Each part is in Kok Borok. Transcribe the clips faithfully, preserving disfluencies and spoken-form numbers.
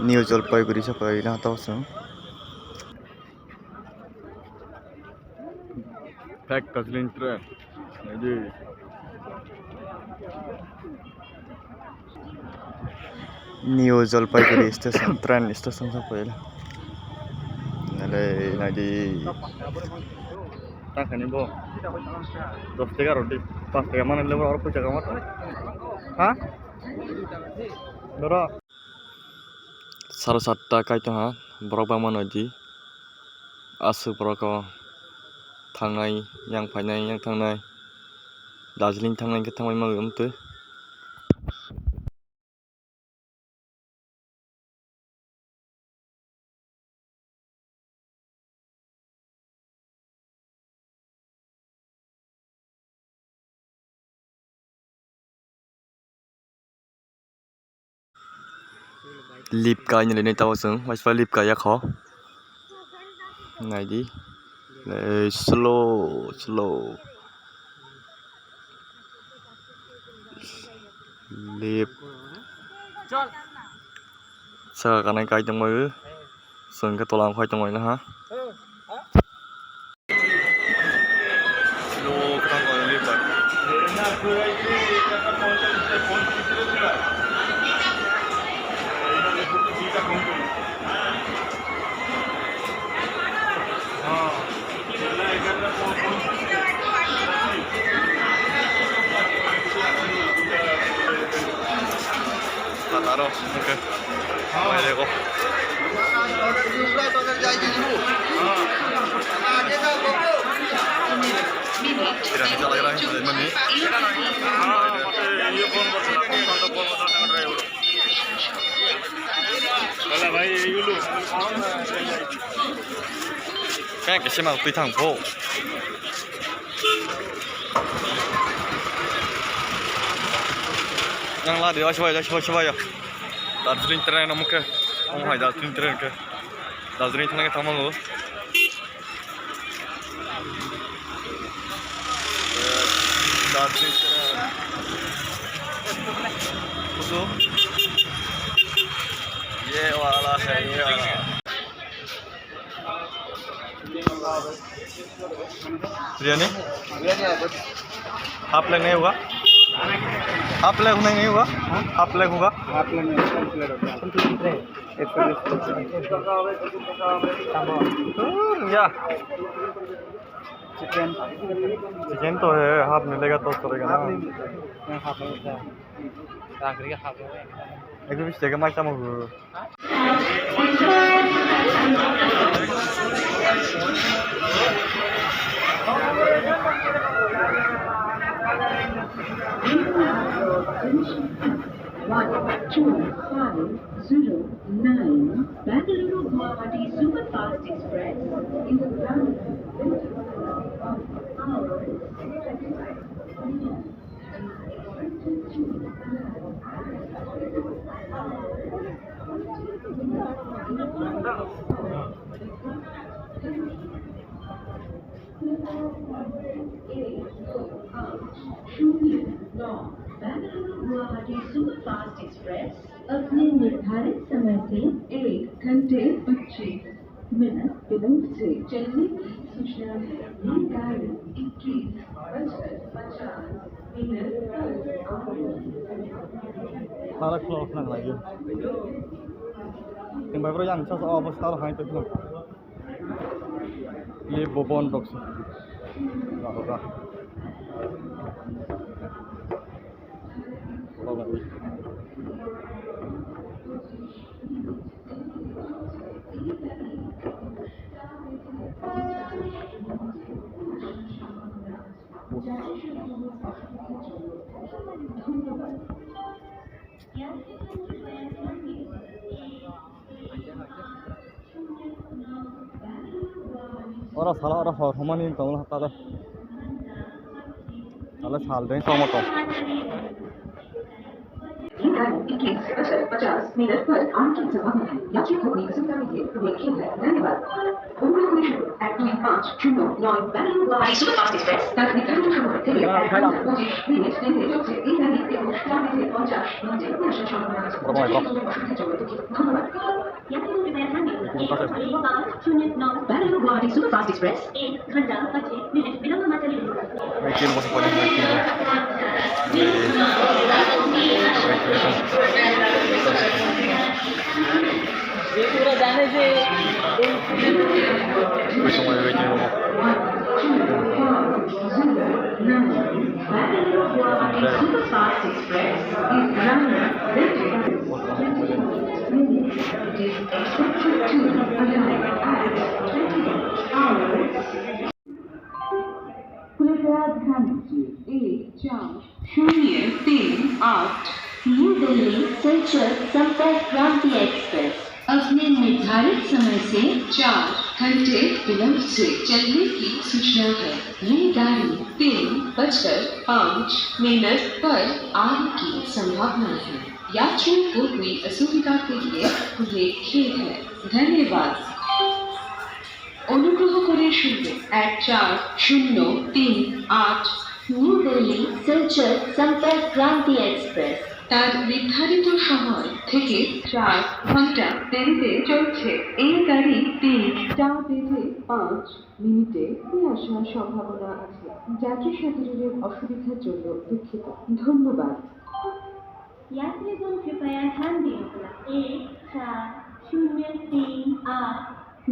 New Jalpaiguri se paina to chwng. Thak Darjeeling train. Naidi. New Jalpaiguri station, train station se paina. Nale naidi. Takhani bo. Dos taka rodi. Panch taka mane lebo aro koi taka mata. Ha? Doro. Saro satta kai tongha, borok bangma nodi. Aswk borok o thangnai, yang phainai, yang thangnai. Darjeeling thangnai hwnkhe thangbai manwi wngtwi. Lip kainwi rinwi tabuk chwng, waisa lip kaiya kho. Naidi. Slow, slow. Lip. Saka kanai kai tongbaio. Chwng khe tola wng phai tongbaino ha. Aro, okay. Mai lego. Kirani chalai rai, mani. Wala bhai, yulu. Kaya kese mal twi thang pho. Yang ladi, oi, sibai, sibai, sibai, ya. Darjeeling train, omo khe. Omo hai Darjeeling train khe. Darjeeling thangna khe thangma go. Darjeeling train. Kusu. Ye wala hai, ye wala. Biryani? Half plate nahi hoga? Half plate nahi hoga? Half plate hoga? Half plate nahi, full plate hoga. Full plate. एक सौ बीस। Hmm, ya. Chicken. Chicken to hai, half milega to chalega na. Half nahi milta. Half nahi milta. एक सौ बीस taka mai tamo. One two five zero nine Bengaluru Guwahati Superfast Express is running with hours. Bengaluru Guwahati Superfast Express अपने निर्धारित समय से एक घंटे पच्चीस मिनट विलंब से चलने की सूचना है। ये गाड़ी इक्कीस बजकर पचास मिनट पर आ रही है। Tala khulok nang lagi. Teng bai bro yang sa sa obos tala hai to khulok. Ye bobon rok se. Ra ra. Ra ra. Oro sala oro hor humani tongla tala. Tala sal deng tongma tong. इक्कीस बजकर पचास मिनट पर आने की संभावना है। यात्रियों को अपनी असुविधा के लिए उल्लेखनीय है। धन्यवाद। Only at two five zero nine Bangalore Guwahati Superfast Express। তার নির্ধারিত সময় থেকে এক ঘন্টা পঁচিশ মিনিট দেরিতে চলছে এই গাড়ি এবং চার বেজে পঞ্চাশ মিনিটে ফিরে আসার সম্ভাবনা আছে। যাত্রীদের অসুবিধার জন্য দুঃখিত। ধন্যবাদ। यात्रियों कृपया ध्यान दें, एक पाँच शून्य नौ Bangalore Guwahati Superfast Express एक घंटा पच्चीस मिनट विलंब में चली रही है। Superfast Express is running. It is expected to arrive at twenty hours। कृपया ध्यान दीजिए, एक चार शून्य तीन आठ न्यू दिल्ली सिलचर संपर्क क्रांति एक्सप्रेस अपने निर्धारित समय से चार घंटे विलंब से चलने की सूचना है। ये गाड़ी तीन बजकर पाँच मिनट पर आने की संभावना है। यात्रियों को हुई असुविधा के लिए उल्लेखनीय है। धन्यवाद। অনুগ্রহ করে শুনবেন এক চার শূন্য তিন আট নিউ দিল্লি শিলচর সম্পর্ক ক্রান্তি এক্সপ্রেস। তার নির্ধারিত সময় থেকে চার ঘন্টা দেরিতে চলছে এই গাড়ি তিন চার বেজে পাঁচ মিনিটে ফিরে আসার সম্ভাবনা আছে। যাত্রী সাধারণের অসুবিধার জন্য দুঃখিত। ধন্যবাদ। यात्रीगण कृपया ध्यान दिनुहोला, एक चार शून्य तीन आठ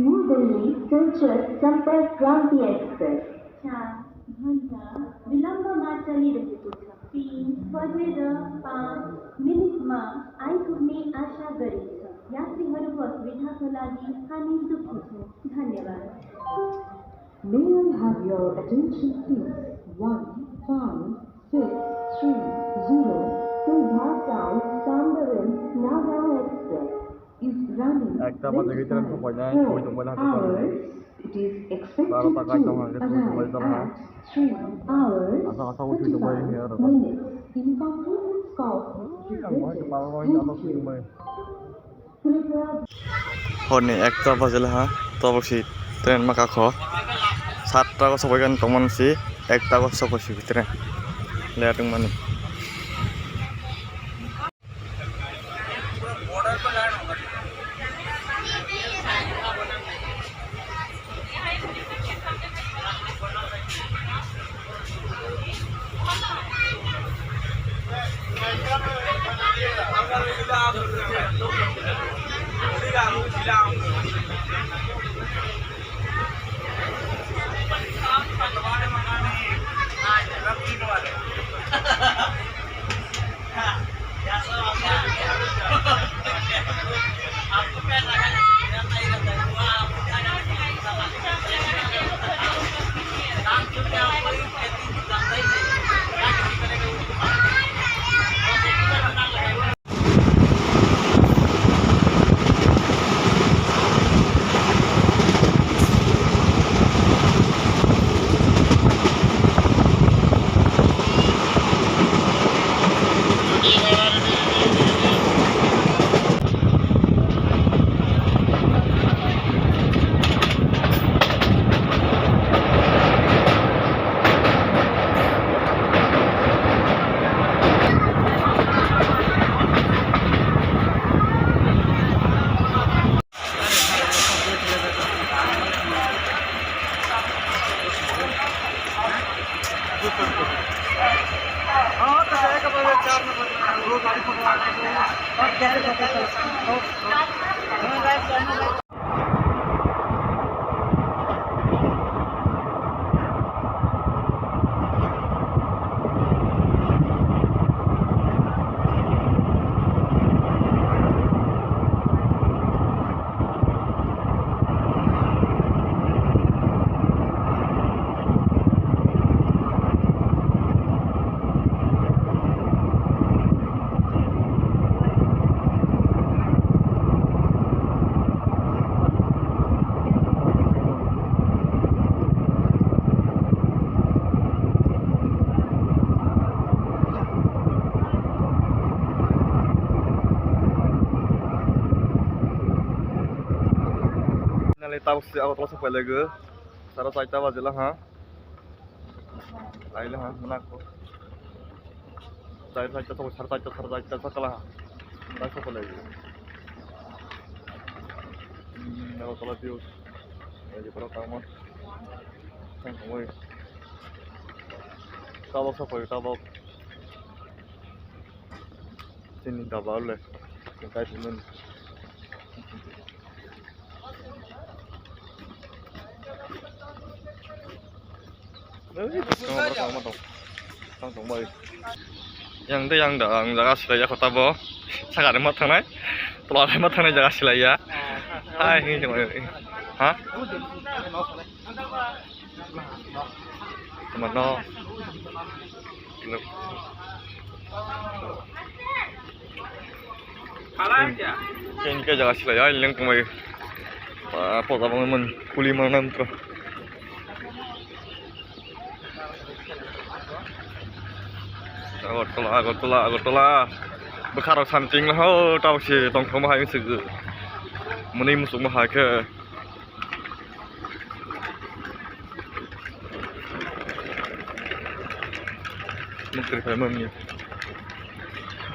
न्यू दिल्ली सिलचर संपर्क क्रांति एक्सप्रेस चार घण्टा विलम्बमा चलिरहेको छ। तीन बजेर पाँच मिनेटमा आइपुग्ने आशा गरिन्छ। यात्रीहरूको असुविधाको लागि हामी दुःखी छौँ। धन्यवाद। May I have your attention, please? One five six three zero Silbhasa Tambaram Nagaon Express is running একটা বাজে ভিতরে তো কই নাই, ওই তো বলে হাতে করে। Hours. It is expected to arrive at three hours thirty-five minutes. Inconvenience caused is regretted. Thank you. Horni ekta bajil ha, tabuk si train ma kakho. Satta o sobai kan tongmani si, ekta o sobai si train. Late wngmani. Tabuk se Agartala sok pailaigo. Sara chaita bajila ha. Aile ha, mwnakgo. Char chaita sok, sara chaita, sara chaita sok kala ha. Mwnakgo sok pailaigo. Hmm, Agartala view. Ei je borok tangma. Tang tongoi. Tabuk sok pai, tabuk. Chini daba le. Kai pun. Tang tong bai. Yang de yang da ang jaga silai ya kota bo. Saka de ma thangnai. Tola de ma thangnai jaga silai ya. Hai hi jong. Ha? Mano. Kini ke jaga silai ya, leng tongbai. Pa, po jabang man, kuli man nam tro. Agartala, Agartala, Agartala. Bwkharok samting ho, tabuk se tongthok ma hai swk. Mwnwi muchung ma hai khe. Mukri phai mami.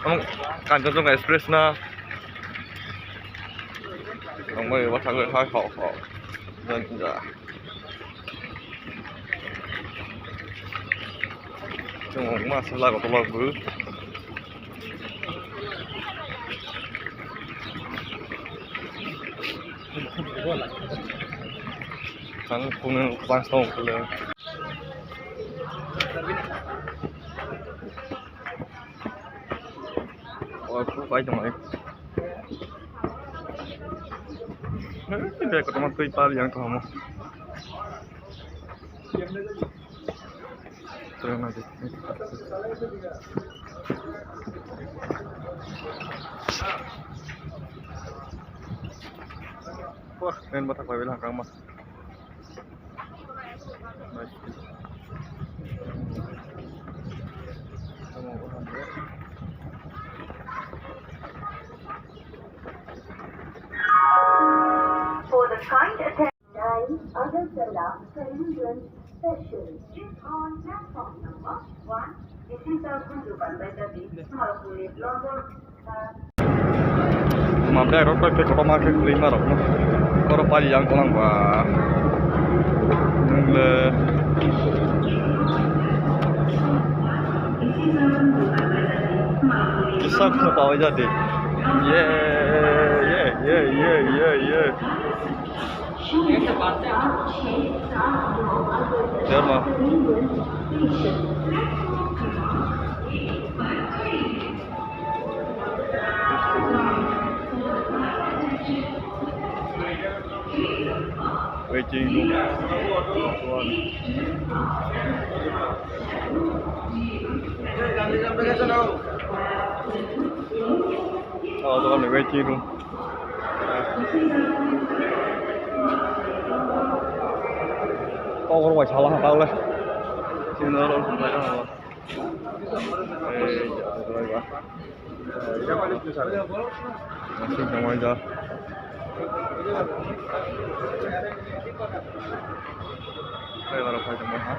Ang Kanchanjunga Express na. Ang mai wa thang hai ho ho. Jan ja. Chung ma sala ko tolak bu. Kang kunu pas tong kule. Oh, ku pai tong ai. Hei, bek ko tama tui pal yang tong mo. Wah, main bathak bai belakang ma. For the kind attention. Nine, Agartala Karimganj special. This on platform number one. This is the Gunjukan Baitadi, Malpuri, London. Mabda rok pai pe kotorma khe kwrwi ma rok no. Oro pari yang kolang ba. Nungle. Kisa khno pawai jadi. Ye, ye, ye, ye, ye, ye. Derma. Waiting room. Oh, the one waiting room. Kok rok bai sala ha tawle. Sini rok bai sala. Ei, ya, rok bai. Masih tong bai da. Ei, rok bai tong bai ha.